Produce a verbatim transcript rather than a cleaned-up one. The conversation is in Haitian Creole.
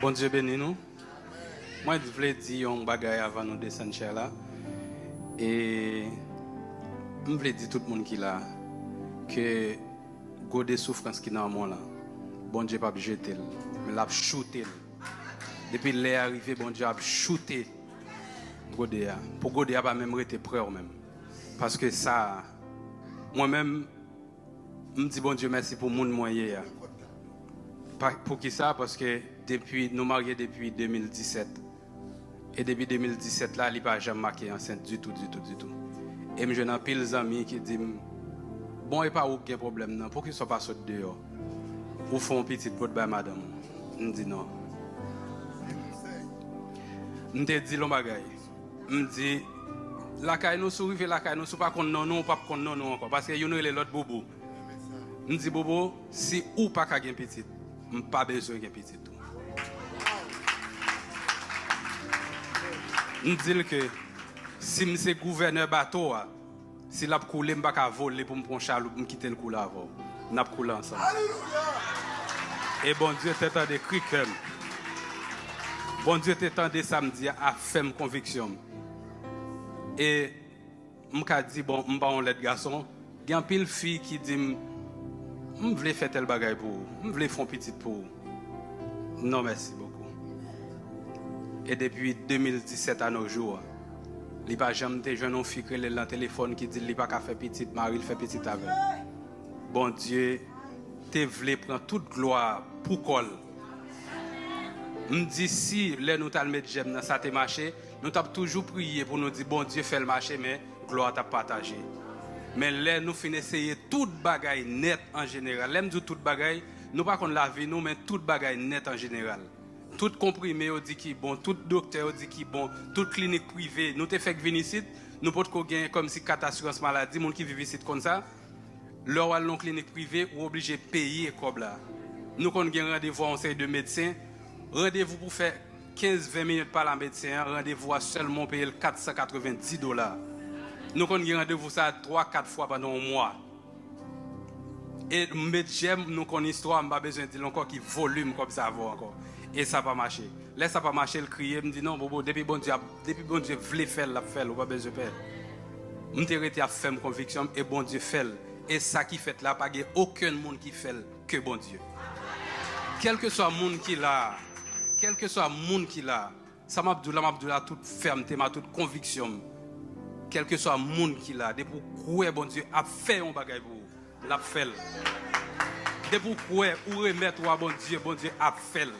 Bondye beni nou. Mwen vle di yon bagay avan nou desann chè la. E m vle di tout moun ki la ke gode soufrans ki nan men w lan, Bondye p ap jete l, men l ap choute l. Depi lè a rive, Bondye ap choute gode a. Pou gode a pa menm rete prè w menm. Paske sa, mwen menm, m di Bondye mèsi pou moun mwen ye a. Pa, poukisa? Paske depi, nou marye depi de mil disèt. E depi de mil disèt la, li pa janm make ansent ditou, ditou, ditou. E m jwenn anpil zanmi ki di m, "Bon, e pa ou k gen pwoblèm nan, poukisa w pa sot deyò? Ou fè yon pitit pou w t bay madanm ou." M di, "Non." M te di l yon bagay. M di, "Lakay nou, si w rive lakay nou, si w pa konn non nou, ou p ap konn non nou ankò, paske youn rele lòt Boubou." M di, "Boubou, si ou pa ka gen pitit, m pa bezwen gen pitit tou." M di l ke si m se gouvènè bato a, si l ap koule, m pa ka vole pou m pran chaloup, m kite l koule avè w. N ap koule ansanm. E Bondye te tande kri kè m. Bondye te tande sa m di a, a fèm konviksyon m. E m ka di, bon, m pa yon lèd gason. Gen anpil fi ki di m, "M vle fè tèl bagay pou ou. M vle fè yon pitit pou ou." Non, mèsi bokou. E depi de mil disèt a no jou, li pa janm te jwenn yon fi k rele l nan telefòn ki di l li pa ka fè pitit, mari l fè pitit avè l. Bondye te vle pran tout glwa pou kò l. M di si lè nou t al met jèm nan sa te mache, nou t ap toujou priye pou nou di Bondye fè l mache, men glwa t ap pataje. Men lè nou fin eseye tout bagay nèt an jeneral, lè m di w tout bagay, nou pa konn lavi nou, men tout bagay nèt an jeneral. Tout konprime yo di ki bon, tout doktè yo di ki bon, tout klinik prive, nou te fèk vin isit, nou potko gen kòmsi kat asirans maladi, moun ki viv isit konn sa. Lè w al nan yon klinik prive, ou oblije peye kòb la. Nou konn gen randevou a yon seri de medsen. Randevou pou fè kenz ven minit pale a medsen an, randevou a sèlman w peye l kat san katrevenndis dola. Nou konn gen randevou sa a twa, kat fwa pandan yon mwa. E m met jèm, nou konn istwa, m pa bezwen di l ankò ki volim kòb sa a vo ankò. E sa pa mache. Lè sa pa mache, l kriye, m di, "Non, Bobo, depi Bondye ap, depi Bondye vle fè l, l ap fè l, ou pa bezwen pè." M te rete ap fèm konviksyon m, e Bondye fè l. E sa ki fèt la, pa gen okenn moun ki fè l ke Bondye. Kèlkeswa moun ki la, kèlkeswa moun ki la, sa m ap di w la, m ap di w la tout fèmte m, a tout konviksyon m. Kèlkeswa moun ki la, depi w kwè Bondye ap fè yon bagay pou ou, l ap fè l. Depi w kwè ou remèt ou a Bondye, Bondye ap fè l.